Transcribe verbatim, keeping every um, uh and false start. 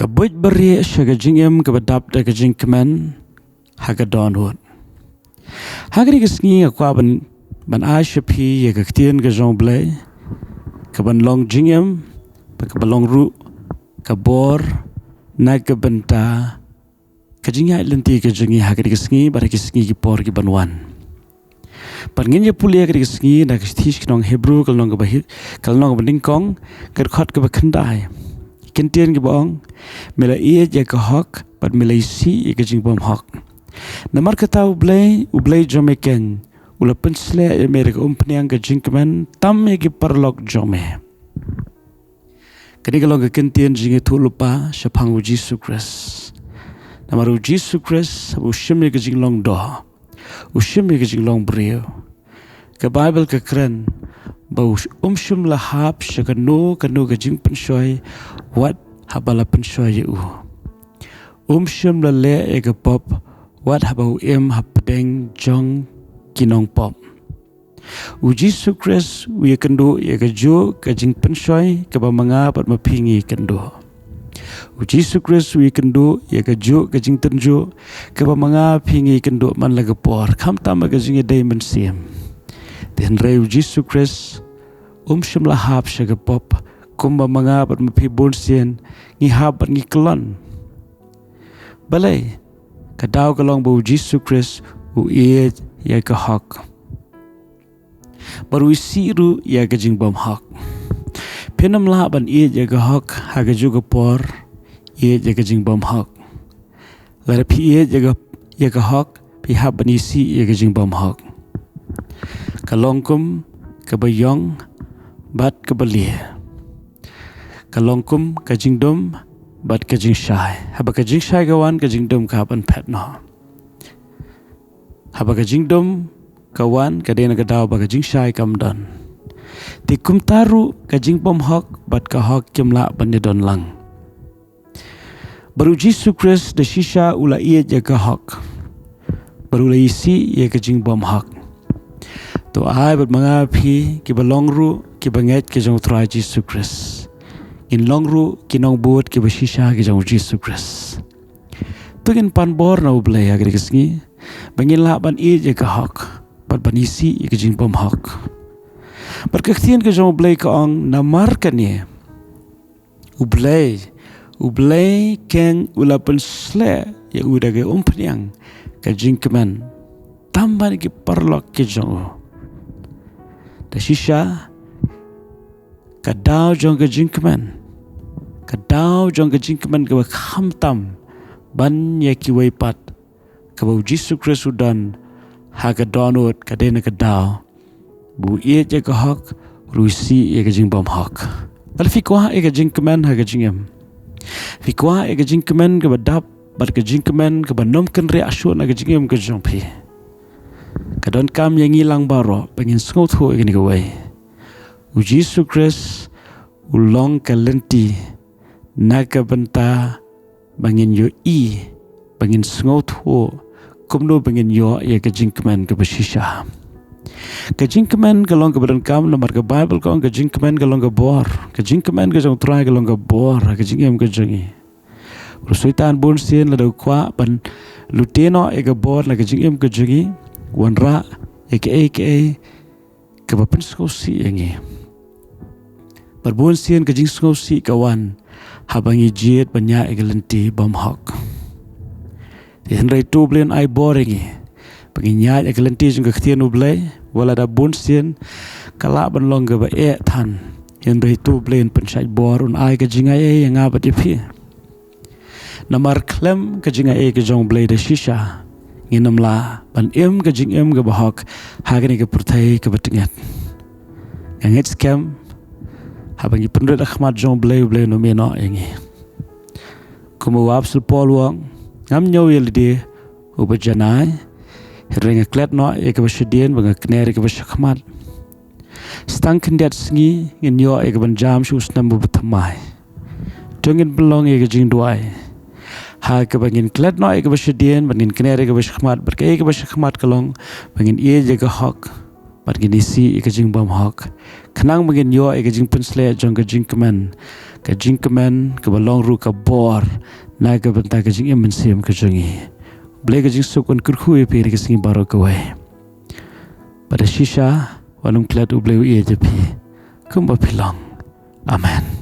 Ka buit barieh sha ka jingim kaba dap da ka jingkmen ha ka dohnud. Ha kane ka sngi nga kwah ban, ban ai sha phi ïa ka ktien ka jong U Blei, kaban long jingim, bad kaban long ruh ka bor na ka bynta ka jingïaid lynti ka jong ngi ha kane ka sngi bad ha ki sngi ki por kiban wan. Bad ngin ïa pule ha kane ka sngi na ka shithi sha ki nong Hebru, ka lynnong kaba hi-, ka lynnong kaba nyngkong, ka dkhot kaba khyndai. Ki ktien kiba ong: Me la ïeit ïa ka hok bad me la isih ïa ka jingbymhok. Namar kata U Blei, U Blei jong me keiñ, u la pynsleh ïa me da ka umphniang ka jingkmen tam ïa ki paralok jong me. Kane ka long ka ktien jingïathuhlypa shaphang U Jisu Khrist. Namar U Jisu Khrist, u shim ïa ka jinglong doh, u shim ïa ka jinglong briew. Ka Baibl ka kren ba u sh-, um shym la hap sha kano kano ka jingpynshoi, wat haba la pynshoi ïa u. Um shym la leh ïa ka pop, wat haba u im hapdeng jong ki nongpop. U Jisu Khrist u ïakynduh ïa kajuh ka jingpynshoi kaba ma nga bad ma phi ngi kynduh. U Jisu Khrist u ïakynduh ïa kajuh ka jingtynjuh kaba ma nga phi ngi kynduh man la ka por, khamtam ha ka jingïadei mynsiem. Te hynrei U Jisu Khrist um shym la hap sha ka pop, kumba ma nga bad ma phi bunsien ngi hap bad ngi kyllon. Balei? Ka daw ka long ba U Jisu Khrist u ïeit ïa ka hok. Bad u isih ruh ïa ka jingbymhok. Phim lah ban ïeit ïa ka hok ha kajuh ka por, ïeit ïa ka jingbymhok. Lada phi ïeit ïa ka, ïa ka hok, phi hap ban isih ïa ka jingbymhok. Ka long kum kaba ïong bad kaba lie. Ka long kum ka jingdum bad ka jingshai. Haba ka jingshai ka wan, ka jingdum ka hap ban phet noh. Haba ka jingdum ka wan, ka dei na ka daw ba ka jingshai kam don. Te kumta ruh ka jingbymhok bad ka hok kim lah ban ïadon lang. Bad U Jisu Khrist da shisha u la ïeit ïa ka hok, bad u la isih ïa ka jingbymhok. To ai bad ma nga phi kiba long ruh kiba ngeit ki jong U Trai Jisu Khrist, ngin long ruh ki nongbud kiba shisha ki jong U Jisu Khrist. To ngin pan bor na U Blei ha kane ka sngi ba ngin lah ban ïeit ïa ka hok bad ban isih ïa ka jingbymhok. Bad ka ktien ka jong U Blei ka ong, namar kane U Blei, U Blei keiñ u la pynsleh ïa u da ka umphniang ka jingkmen tam ban ki paralok ki jong u. Da shisha ka daw jong ka jingkmen, ka daw jong ka jingkmen kaba khamtam ban ïa kiwei pat, kaba U Jisu Khrist u don ha ka dohnud, ka dei na ka daw ba u ïeit ïa ka hok, ruh u isih ïa ka jingbymhok. Lada phi kwah ïa ka jingkmen ha ka jingim, phi kwah ïa ka jingkmen kaba dap bad ka jingkmen kaba nym kynriah shuh na ka jingim ka jong phi, ka donkam ïa ngi lang baroh ba ngin sngewthuh ïa kane kawei: U Jisu Khrist u long ka lynti na ka bynta ba ngin ïohi, ba ngin sngewthuh kumno ba ngin ïoh ïa ka jingkmen kaba shisha. Ka jingkmen ka long kaba donkam namar ka Baibl ka ong ka jingkmen ka long ka bor. Ka jingkmen ka jong U Trai ka long ka bor ha ka jingim ka jong ngi. U Soitan bunsien lada u kwah ban lute noh ïa ka bor na ka jingim ka jong ngi, u wanrah ïa kaei kaei kaba pynsngewsih ïa ngi. Bad bunsien ka jingsngewsih ka wan haba ngi jied ban ïaid ïa ka lynti bymhok. Te hynrei to U Blei un ai bor ïa ngi ba ngin ïaid ïa ka lynti jong ka ktien U Blei, wat lada bunsien ka lah ban long kaba eh than. Hynrei to U Blei un pynshait bor, un ai ka jingaiei ïa nga bad ïa phi. Namar khlem ka jingaiei ka jong U Blei da shisha ngin ym lah ban im ka jingim kaba hok ha kane ka pyrthei kaba tyngeh. Nga ngeit skhem haba ngi pynrit ha khmat jong U Blei, U Blei un ym ïehnoh ïa ngi. Kumba u Apostol Paul u ong, ngam ñiew ïa lade uba janai, hynrei nga klet noh ïa kaba shadien bad nga kner ïa kaba shakhmat. Sa tang khyndiat sngi ngin ïoh ïa kaban jam sha u snem uba thymmai. To ngin pynlong ïa ka jingduwai ha kaba ngin klet noh ïa kaba shadien bad ngin kner ïa kaba shakhmat, bad kaei kaba shakhmat ka long ba ngin ïeit ïa ka hok, Bad ngin isih ïa ka jingbymhok, khnang ba ngin ïoh ïa ka jingpynshlur jong ka jingkmen, ka jingkmen kaba long ruh ka bor na ka bynta ka jingim mynsiem ka jong ngi. Blei ka jingsuk un kyrkhu ïa phi ha ka sngi baroh kawei. Bad shisha, wat nym klet, U Blei u ïeit ïa phi kumba phi long. Amen.